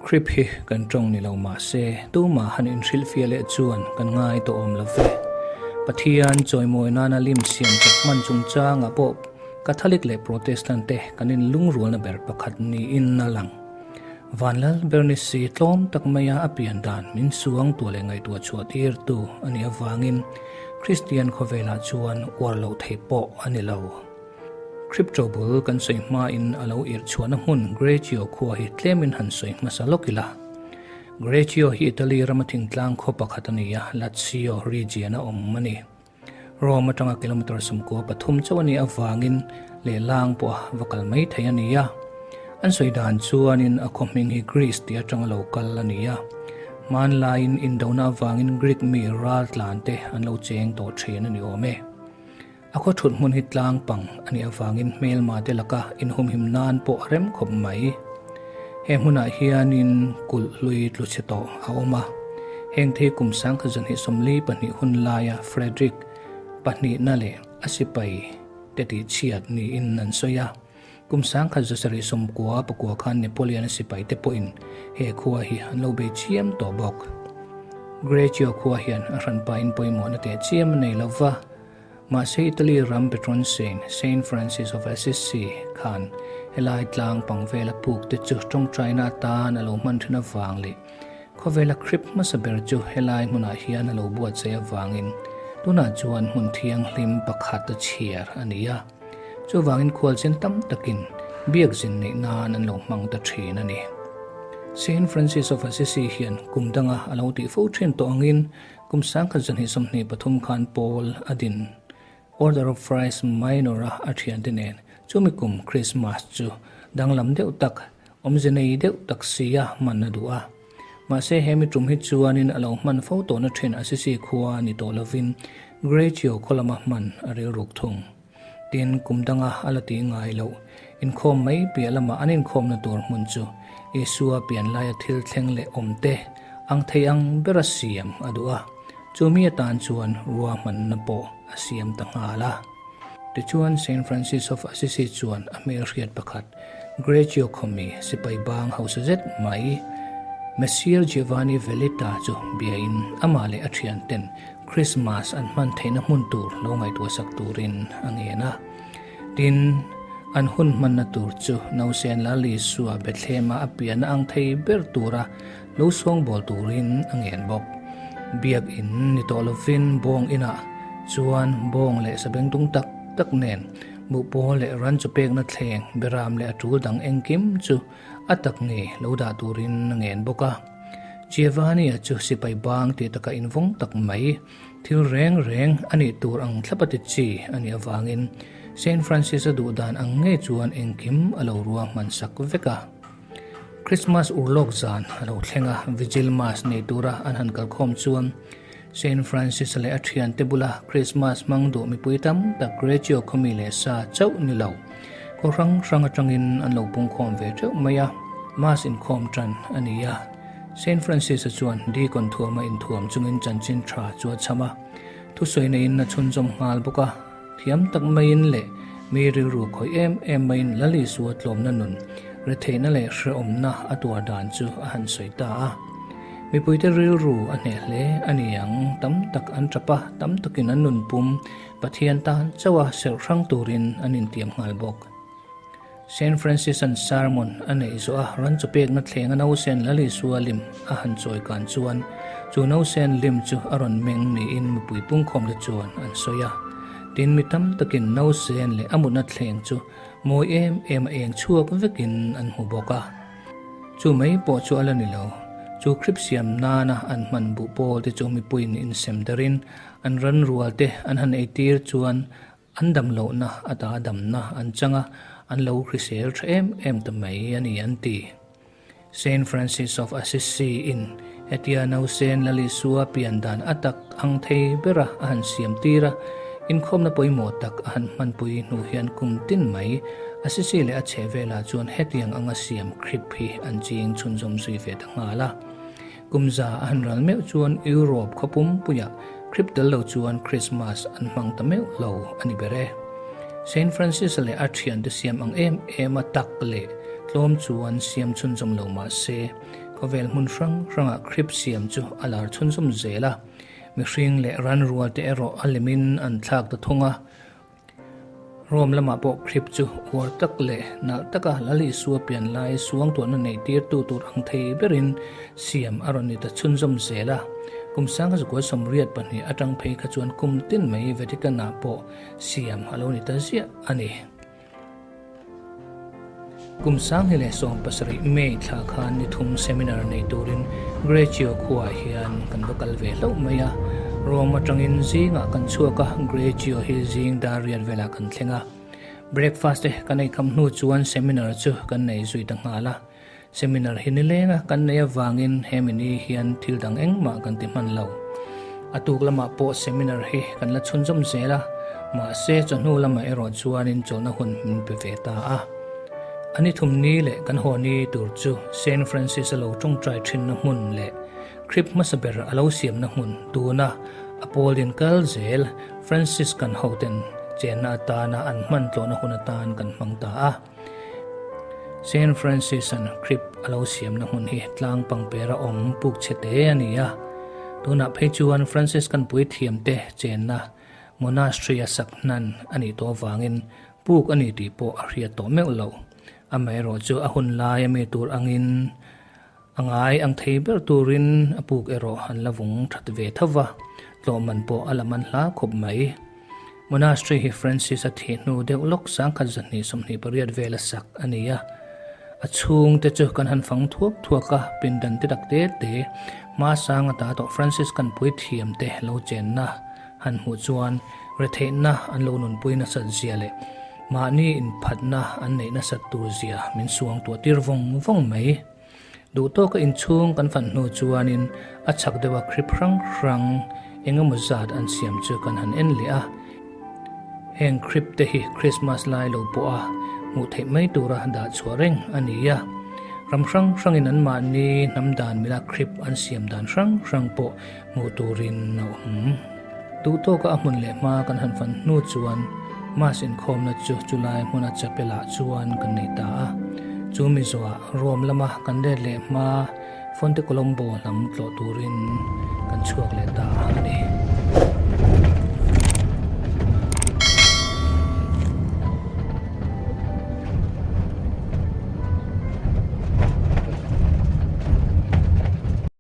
Krip hi kan tawng ni lo mah se, tumah han inhrilhfiah leh chuan kan ngai tawh awm lo ve. Pathian chawimawi nana lim siam chawp hman chungchangah pawh Catholic leh Protestant te kan inlungrualna ber pakhat niin a lang. Vanlal Bernice tlawm tak maia a pian dan min suang tuah leh ngaihtuah chhuah tirtu a nih avangin Kristian khawvelah chuan uar loh theih pawh a ni lo. Crypto bul kan sawi hmain a lo irh chhuahna hmun Grecio khua hi tlemin han sawi hmasa lawk ila. Grecio hi Italy rama thingtlang khaw pakhat a ni a, Lazio region a awm a ni. Rome atanga kilometre 13 chauh a nih avangin lehlang pawh a va kal mai thei a ni a. An sawi dan chuanin a khaw hming hi Greece tih atanga lo kal a ni a. Hmanlaiin indona avangin Greek mi ral tlan te an lo cheng tawh thin a ni awm e. A khaw thut hmun hi tlang pang a nih avangin hmelma te laka inhumhim nan pawh a rem khawp mai. He hmunah hianin kulh hlui tlu chhe tawh a awm a. Heng thei kum 1942 hun laia Frederick pahnihna leh a sipai te tihchhiat niin an sawi a. Kum 1799 khan Napoleon-a sipai te pawhin he khua hi an lo bei chiam tawh bawk. Greccio khua hian a hranpain pawimawhna teh chiam a nei lo va. Mahse Italy ram patron saint, Saint Francis of Assisi khan helai tlang pang vela puk te chu tawngtaina atan a lo hman thin avang leh khawvela Krip hmasa ber chu helai hmunah hian a lo buatsaih avangin tunah chuan hmun thianghlim pakhat a chhiar a ni a. Chuvangin khualchen tam takin biakzin neih nan an lo hmang ta thin a ni. Saint Francis of Assisi hian kum danga a lo tih fo thin tawh angin Kum 1923 khan Paul a din Order of Friars Minor-a a thiante nen chumi kum Krismas chu danglam deuh tak, awmze nei deuh tak sia hman a duh a. Mahse he mi tum hi chuanin a lo hman fo tawhna thin Assisi khua ni tawh lovin Greccio khaw lama hman a rilruk thung. Tin, kum danga a la ti ngai loh inkhawm mai piah lama an inkhawmna tur hmun chu Isua pian laia thil thleng leh awmte ang thei ang bera siam a duh a, chumi atan chuan ruahmanna pawh a siam ta nghal a. Tichuan, Saint Francis of Assisi chuan a hmelhriat pakhat, Greccio khawmi sipai bang hausa zet mai, Messire Giovanni Velita chu biain amah leh a thianten Krismas an hman theihna hmun tur lo ngaihtuahsak turin a ngen a. Tin, an hun hmanna tur chu Nausen Lal Isua Bethlehema a pianna ang thei ber tura lo sawngbawl turin a ngen bawk. Biakin ni tawh lovin bawng inah chuan bawng leh sabengtung tak tak nen buhpawl leh ran chu pekna thleng beram leh a tul dang engkim chu a tak ngei lo dah turin a ngen bawk a. Giovanni-a chu sipai bang tih takah invawng tak mai, thil reng reng a nih tur ang thlap a ti chi a nih avangin Saint Francis-a duh dan ang ngei chuan engkim a lo ruahman sak vek a. Christmas urlawk zan a lo thleng a, Vigil Mass nei tura an han kalkhawm chuan Saint Francis-a leh a thiante bula Christmas hmang duh mipui tam tak Greccio khawmi leh sa chauh ni lo, khaw hrang hrang atangin an lo pungkhawm ve teuh mai a, Mass inkhawm tan a ni a. Saint Francis-a chuan deacon thuama inthuam chungin chanchin tha chu a chham a, thusawi neiin a chhunzawm nghal bawk a. Thiam tak maiin leh mi rilru khawih em em maiin Lal Isua tlawmna nun, retheihna leh hrehawmna a tuar dan chu a han sawi ta a. Mipuite rilru a hneh hle a ni ang, tam tak an tap a, tam takin an nun pum Pathian tan chauha serh hrang turin an intiam nghal bawk. Saint Francis-a'n sermon a neih zawh a ran chu pekna thleng a nausen Lal Isua lim a han chawi kan chuan chu nausen lim chu a rawn meng niin mipui pungkhawmte chuan an sawi a. Tin, mi tam takin nausen leh a mutna thleng chu mawi em em a eng chhuak vekin an hmu bawk a. Chu mai pawh chu a la ni lo. Chu Khrip siam nana an hman buh pawlte chu mipuiin insem darin an ran rualte an han eitir chuan An dam lohna ata damna an chang a, an lo hrisel tha em em ta mai a ni an ti. Saint Francis of Assisi in hetia nausen Lal Isua pian dan a tak ang thei bera a han siam tir a, inkhawmna pawimawh tak a han hmanpui hnu hian kum tin mai Assisi leh a chhehvelah chuan hetiang anga siam khrip hi an ching chhunzawm zui ve ta nghal a. Kum za a han ral meuh chuan Europe khaw pumpuiah Khrip tel lo chuan Krismas an hmang ta meuh lo a ni ber e. Saint Francis-a leh a thiante siam ang em em a tak leh tlawm chuan siam chhunzawm lo mah se, Khawvel hmun hrang hrangah Crib siam chu a lar chhunzawm zel a, mihring leh ran rual te erawh a lemin an thlak ta thung a. Rome lamah pawh Crib chu uar tak leh nalh taka Lal Isua pian lai suangtuahna nei tirtu tur ang thei berin siam a rawn ni ta chhunzawm zel a. Kum 1982 atang phei kha chuan kum tin mai Vatican-ah pawh siam a lo ni ta ziah a ni. Kum 2017 May thla khan ni thum seminar nei turin Greccio khuaah hian kan va kal ve hlauh mai a. Rome atangin zingah kan chhuak a, Greccio hi zing dar riat velah kan thleng a. Breakfast te kan ei kham hnu chuan seminar chu kan nei zui ta nghal a. Seminar hi nilenga kan nei avangin hemi ni hian thil dang engmah kan ti hman lo. A tuk lamah pawh seminar hi kan la chhunzawm zel a, mahse chawhnu lamah erawh chuanin chawlhna hun min pe ve ta a. A ni thum ni leh kan haw ni tur chu Saint Francis a lo tawngtai thinna hmun leh Krip hmasa ber a lo siamna hmun tuna a pawlin kal zel Franciscan hoten chenna atana an hman tlawhna hun atan kan hmang ta a. Saint Francis-a'n Crib a lo siamna hmun hi tlang pangpera awm puk chhe te a ni a. Tunah phei chuan Franciscan puithiamte chenna monastery a sak hnan a nih tawh avangin puk a ni tih pawh a hriat tawh meuh loh. Amaherawhchu a hun laia mi tur angin A ngai ang thei ber turin a puk erawh an la vung that ve tho va, tlawh man pawh a la man hla khawp mai. Monastery hi Francis a thih hnu deuh lawk 1228 vela sak a ni a. A chhungte chu kan han fang thuak thuak a, pindan te tak te te, hma sang ata tawh Francis kan puithiam te lo chenna han hmuh chuan retheihna an lo nunpui nasat zia leh mahni inphatna an neih nasat tur zia min suang tuah tir vawng vawng mai. Duh tawka inchhung kan fan hnu chuanin a chhak deuha khrip hrang hrang eng emaw zat an siam chu kan han en leh a. Heng khrip te hi Christmas lai lo pawha hmuh theih mai tura dah chhuah reng a ni a. Ram hrang hrangin anmahni hnam dan mila khrip an siam dan hrang hrang pawh hmuh turin a awm. Duh tawka a hmun leh hma kan han fan hnu chuan Mass inkhawmna chu chulai hmuna chapel ah chuan kan nei ta a. Chu mi zawhah Rome lama kan let leh hma Fonte Colombo lam tlawh turin kan chhuak leh ta a ni.